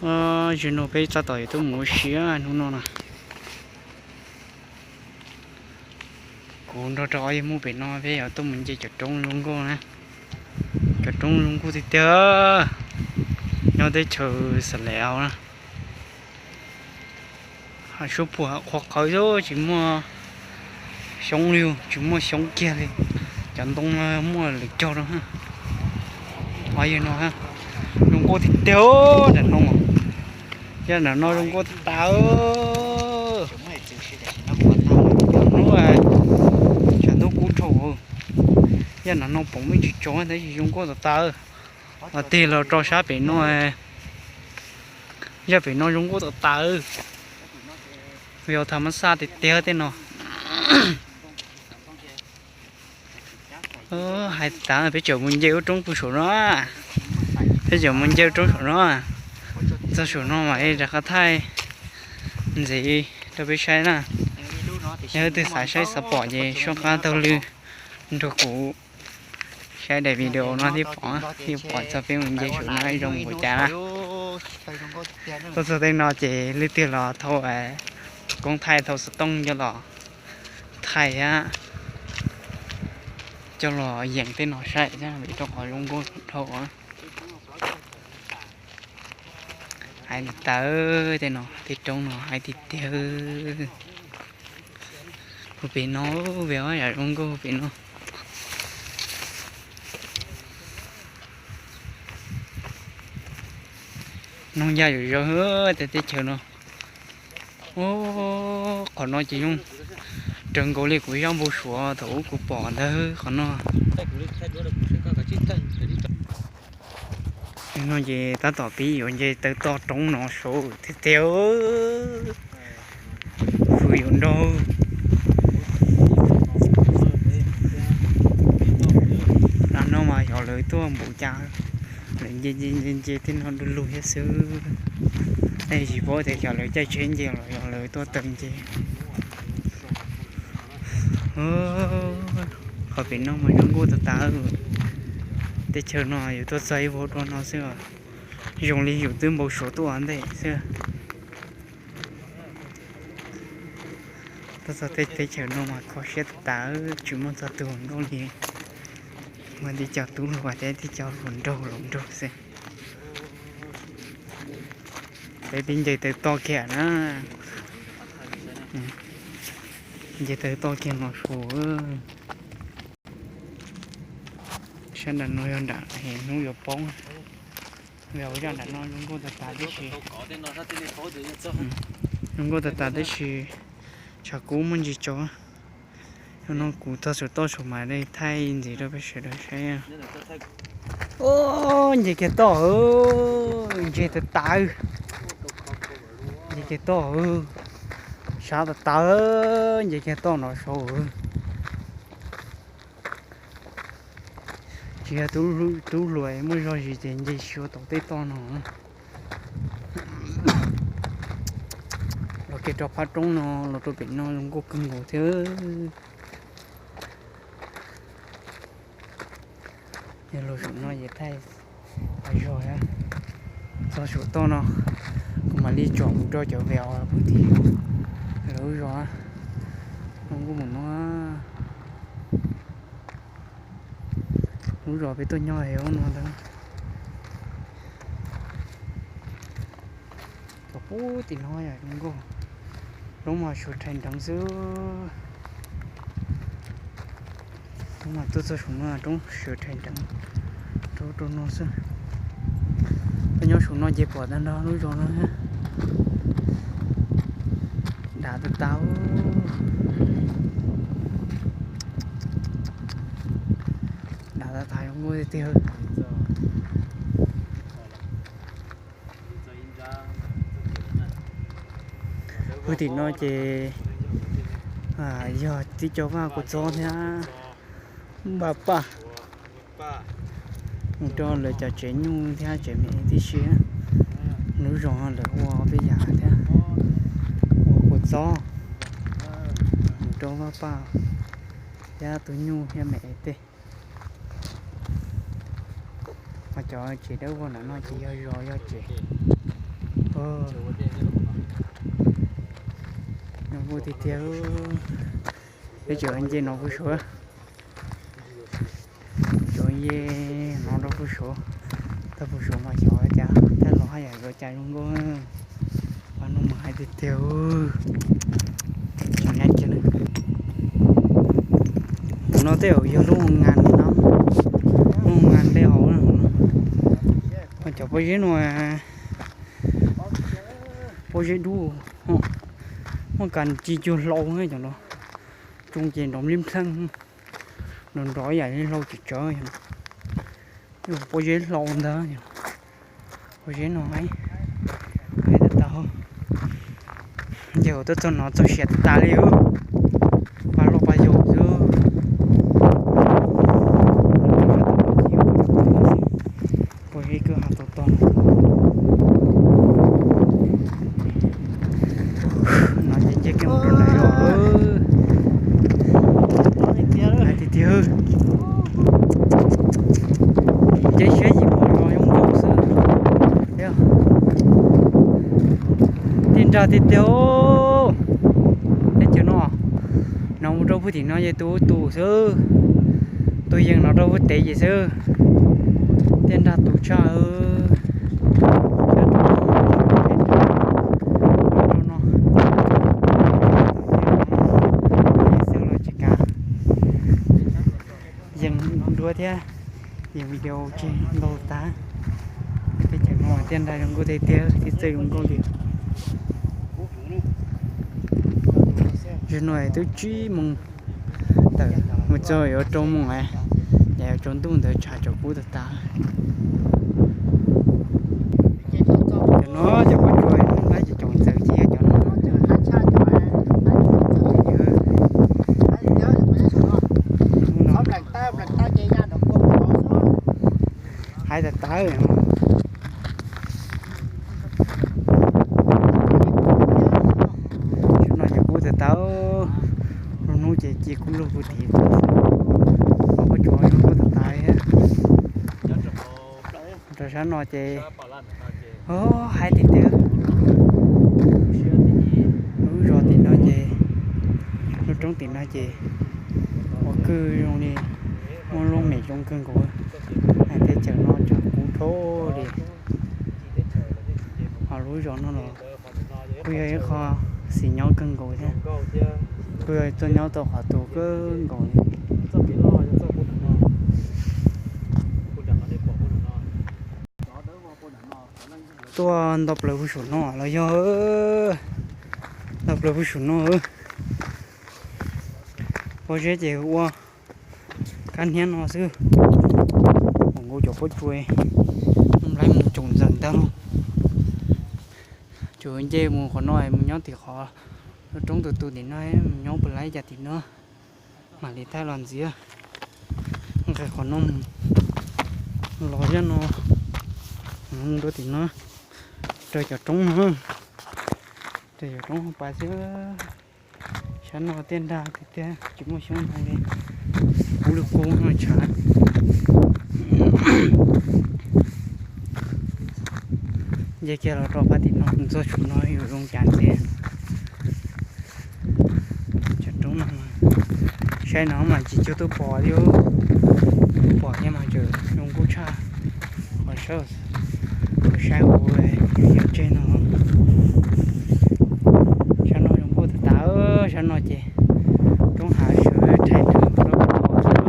Zaum no peb tab tom yuav tuaj mus ua si hnub no na. Kuv nrog rau ob yawg Hmoob pem no peb yuav tuaj mus nce cov roob zoo nkauj na. Cov roob zoo nkauj tiag tiag, nyob teb chaws Xas Les Aos na. Hav sub puag qhuav qhawv xwb, tsis muaj xyoob li, tsis muaj xyoob kiag li. Cov ntoo no muaj lwm cog rau. Os, yog no zoo nkauj tiag tiag, nram no, yog nram no zoo nkauj tas tas. Hnub tshav ntuj kub dhau, yog nram no pom me ntsis tsaus tab sis zoo nkauj tas tas. Los tig los rau sab pem no, yog pem no zoo nkauj tas tas. Yog thaum mab xaj tiag tiag tej no. Hais tas peb tseem mus nce ub roob pem saum no, peb tseem mus nce roob saum no, txog saum no mam li rov qab thaij ntxiv rau peb saib na. Yog leej twg xav saib xav pom ces soj qab taug lw nrog kuv saib daim video no thiaj pom, thiaj pom txog peb mus nce saum no zoo npaum cas na. Tuaj txog tej no ces leej twg los thau koob thaij thau xov tooj coj los thaij thiab coj los yeem tej no saib thiab vim rau qhov zoo nkauj dhau. Hais tias tawv tej no, tej roob no hais tiag tiag. Hu pem no, pem yam zoo nkauj pem no. Noo ya yuav zov hwb tej teb chaws no. Qhov no ces zoo raws nkaus li kuv zaj npau suav thaum ub kuv pom ntawd qhov no. No ces tab tom pib yuav nce taw toj roob no saud tiag tiag. Hws yuav nraug. Lam no mas xyov lawv tuaj npaum cas, lawv nce nce nce nce tej no du lug thiab xwb. Tsis paub tias xyov lawv caij tsheb nce los yog lawv tuaj taw nce. Qhov pem no mas zoo nkauj tas tas. Teb chaws no yuav tuaj txog ib vuag dua no xwb, zoo li yus twb npau suav tuaj ua ntej xwb. Tuaj txog tej teb chaws no mas kho siab tas tas, tsis muaj txog tus hluas nkauj li. Muaj tib co tub hluas thiab tib co hluas nraug hluas nraug xwb. Peb pib nce taw toj kiag na. Nce taw toj kiag no su. Sab nram no yog nram hnub yuav poob. Zaj nram no zoo nkauj tas tas tib si. Zoo nkauj tas tas tib si, tshav kub muaj ntsis tsaus. Yog no kuv txog saum toj saum mas li thaij ntxiv rau peb sawv daws saib. Nce kiag toj, nce tas tas. Nce kiag toj, sab tas tas, nce kiag toj no saud. Tsis yog tub hluas muaj zog zis ces nce tsis ua tau tej toj no. Los kiag rau phab roob no, los rau pem no zoo nkauj kawg nkaus thiab. Yog los saum no ces thaij zog thiab. Txog saum toj no, kuv mam li tsom mus rau cov vij kwv tij lawv lub zos. Zoo nkauj mus no. Lub zos peb tuaj nyob lub no ntag. Cov pub tim no yom, zoo nkauj. Roob mas sawv rhais nreev xwb. Roob mas tuaj txog saum no roob sawv rhais nreev rau rau no xwb. Tuaj nyob saum no ces pom tag nrho lub zos no. Dav tas tas. Dav tas tas, zoo nkauj tiag tiag. Pw tim no ces yog tib co vaj kua txob thiab npaj paj mus rau lawv cov tsev nyuj thiab tsev me tib si. Lub zos lawv ua peb yam thiab, ua kua txob, mus rau vaj paj thiab tus nyuj thiab me tej. Ho cov tsev dawb vog ntawm no ces yog zos yog tsev. Nws kuj tiag tiag, peb tseem nce no pug suav, tseem nce no rau pug suav, tau pug suav mas xyov cas thaj los haj yam yuav cas zoo nkauj. Pab no mas hais tiag tiag, tseem nyab kiag na. Tus no tej zaum yog lub ngas no, lub ngas tej hauv no. Cov pob zeb no, pob zeb dub, muaj kas ci cuag hlau cov no, tsoo ces nrov nplij npleej, nrov nrov yam li hlau tsis tsawv. Pob zeb hlau ntag, pob zeb no, hais tau, yog tuaj txog no txog siav tas tas li, pab loj pab yau xwb. Pob zeb kwj ha tau tog. No ces nce kiag mus rau nram zos. Hais tiag tiag, nce siab yim pom zos zoo nkauj xwb. Tiaj nrag tiag tiag, teb chaws no, no mus rau pug tim no ces tus tus xwb, tus yees no rau pug tim ces xwb. Tiaj nrag tus tshaj, rau no, xwb los tsis kav, yees duab thiab, yees video tseg ntau tas. Teb chaws no tiaj nrag zoo nkauj tiag tiag, txawj zoo nkauj li. Zaum no twb tsib moos tawm mus txog yuav rau moos, ces yuav tsaus ntuj ntawd tshav tsaus kub tas tas. Cov no cov pob tsuas Hmoob Thaib ces tsoom ntxawm ces yog cov no. Hais tas tas. Zaum no ces kub tas tas, lub hnub ces ci kub lug puag tim, pob tsuas kub tas tas. Rau sab no ces, o, hais tiag tiag, lub zos tim no ces, lub roob tim no ces ua kwj zoo li muaj lub mem zoo kawg nkaus. Hais teb chaws no tshav kub dhau li. Ho lub zos no los kuj yog ib qho xis nyob kawg nkaus thiab, kuj yog txoj nyob tau qhov tu kawg nkaus li. Tuaj nto plaws pug saum no los yog, nto plaws pug saum no, pob zeb ces ua kab hniab no xwb. Hos nkaus cov pob tsuas, laib mus tsoom ntxawm ntag lauj. Tsuas nce mus qhov no mus nyob tim qhov lub roob tus tus tim no, mus nyob puas laib cas tim no, mam li thaij los ntxiv. Nqes qhov no mus, los zaj no, mus rau tim no, raws cov roob no, raws cov roob hauv pas xwb. Sab no tiaj nrag tiag tiag tsis muaj xyoob ntoo li, kub lug kub no tshav. Nce kiag los rau phab tim no txog saum no yuav zoo cas ntxiv. Cov roob no, saib no mas tsis cuag tub pom li, tub pom thiab mas tseem zoo nkauj tshaj. Qhov saib, qhov saib hauv yog tseg no. Sab no zoo nkauj tas tas, sab no ces roob hav sawv rhais rau pom xwb.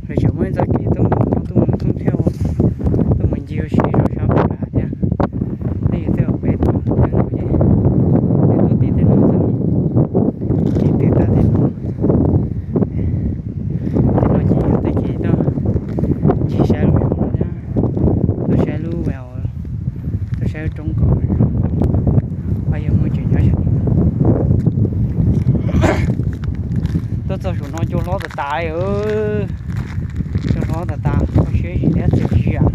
Lawv tseem muaj ib txoj kev tuaj mus nyob tuaj mus thoob thiab, tuaj mus ncig ua si rau sab pem hav thiab. Tej yog tej uas peb tuaj mus ces peb tuaj tim tej no xwb, tim twg tas tej no. Tej no ces yog tej kev tuaj ncig saib lub zos no thiab, tuaj saib lub, tuaj saib lub roob kom, o, yog muaj tseem nyob sab tim no. Tuaj txog saum no cua hlob tas tas, cua hlob tas tas, kho siab zim thiab txias zias.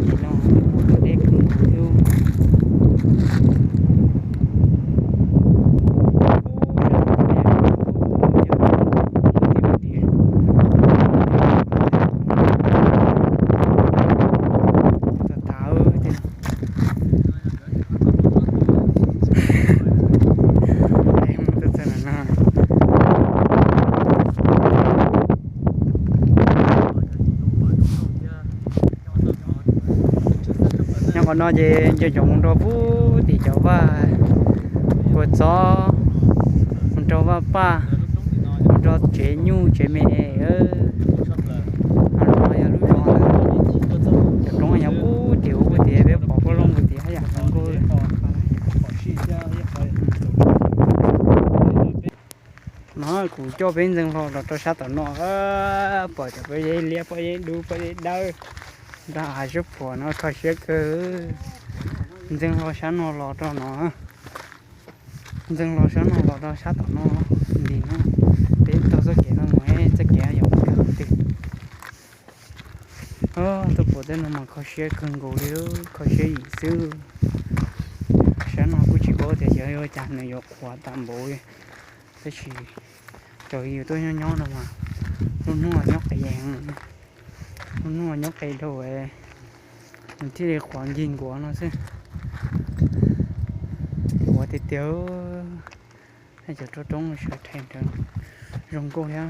Tim no kuj tuaj deb kawg nkaus thiab. No ces nco ntsoov mus rau pub tim cov vaj kua txob, mus rau vaj paj, mus rau tsev nyuj tsev me. No yog lub zos, cov roob nyob pub tim ub pub tim, peb pom pub loo pub tim hab yam zoo nkauj. No kuv coj peb ntxeev hlo los rau sab tom no, pom cov pob zeb liab pob zeb dub pob zeb dawb, nrog hav sib phuam no kho siab kawg. Ntxeev hlo sab no los rau no, ntxeev hlo sab no los rau sab tom no, nti no, peb taug txoj kev no mus, txoj kev yog mus kawg qhov twg. Tuaj pom tej no mas kho siab kawg nkaus li, kho siab yim xwb. Sab no kuj tsis paub tias xyov yuav cas nws yuav qhuav tas npaum li, tab sis raws li yus tuaj nyob nyob no mas lub hnub nyob qis, lub hnub nyob qis dhau, nws thiaj li qhuav nkig nkuav no xwb. Qhuav tiag tiag. Cov roob roob sawv rhe nrad zoo nkauj thiab,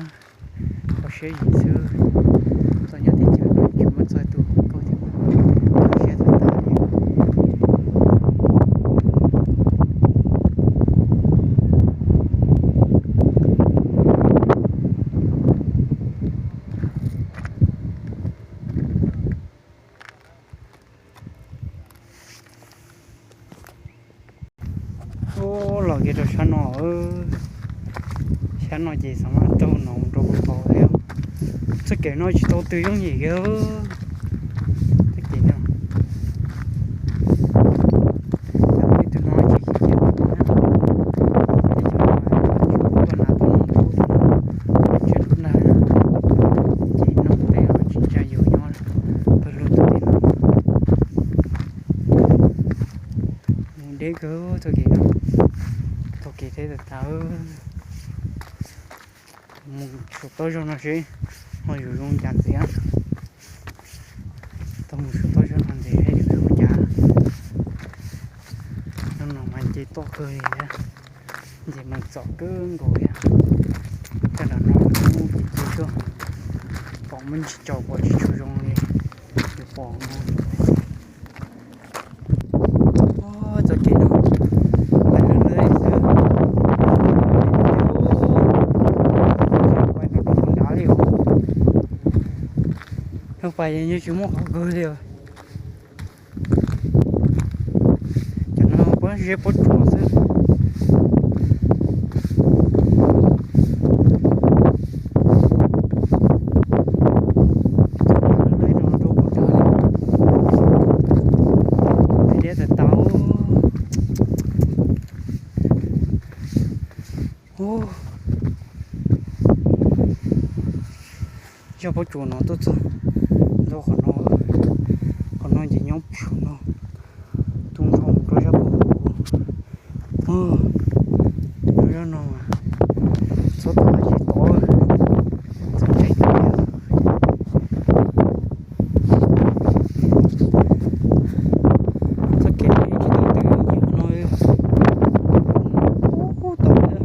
kho siab yim xwb. Txog nyob teb chaws no tsis muaj txog tus zoo nkauj thiab, kho siab tag tag li. Ub, los kiag rau sab no, sab no ces xav mas taug no mus rau puag tod thiab. Txoj kev no tsis tau tw yooj yim kiag. Txoj kev no, ib tug no tsis yog kev no na, teb chaws no tsis muaj paj nas tuaj noj ntub, tsiaj nruab nrag na, ces noj tej los tsis ntshai yus nyob pawg lug tom tej no. Mus deb kawg txoj kev no, taug kev thiab tas tas. Mus saum toj zog no seb ho yuav zoo cas ntxiv. Tau mus saum toj zog no ntxiv seb yuav zoo cas. Zog no mas nce toj kawg li thiab, nce mas txom kawg nkaus thiab. Coj nram no ces ces tuaj pom muaj ntsis tsaus pom tsis tshua zoo li yus pom no. Txoj kev no, pais lwj lwj xwb, pais no rau nrad li os. Yog pais yeej tsis muaj qhov kawg li os. Cov no pob zeb pob tsuas xwb. Diab tau tau. Zaj pob tsuas no tuaj txog ntawm qhov no, qhov no ces nyob pem no, tus nrog rau zaj pob tsuas. Zaj no txhob tau dab tsi tod, txhob ntshai kiag. Txoj kev no tsis tau tw ib yam no, ub tau thiab.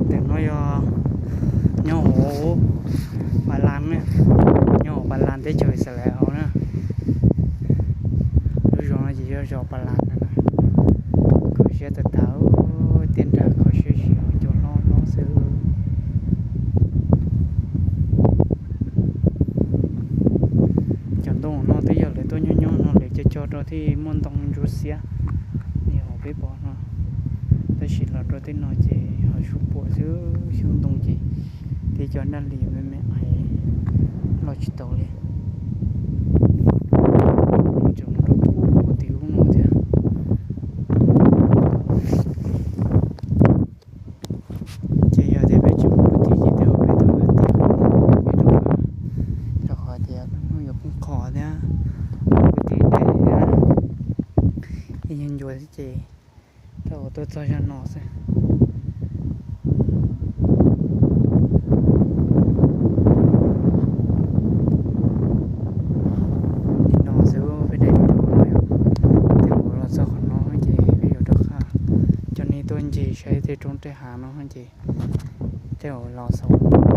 Ntawm no yog nyob hauv Pas Las, nyob hauv Pas Las teb chaws Ixalais hauv na. Lub zos no ces yog zos Pas Las no na. Kho siab tas tas, tiaj nrag kho siab siab, cua hlob hlob xwb. Cov ntoo no twb yog lawv tuaj nyob nyob no lawv cog cog rau thiaj muaj ntoo ntsuab xiab li hauv peb pom no. Tab sis los rau tej no ces ho sub puam xwb, xyoob ntoo ces thiab cov naj li me me ais los tsis tau li. Tseem mus rau puag tim ub no thiab. Ces yog tias peb tsis mus kwv tij ces tej zaum peb tau hais tias peb rau qhov tias hnub yuav poob qho thiab, kwv tij deb thiab, ib nyuag ncua thiab ces tau tuaj txog zaj no xwb. Li no xwb peb daim video no yog, tej zaum los txog qhov no ces peb yuav rov qab coj nej tuaj ncig saib tej roob roob reb hav no ces tej zaum los xaus.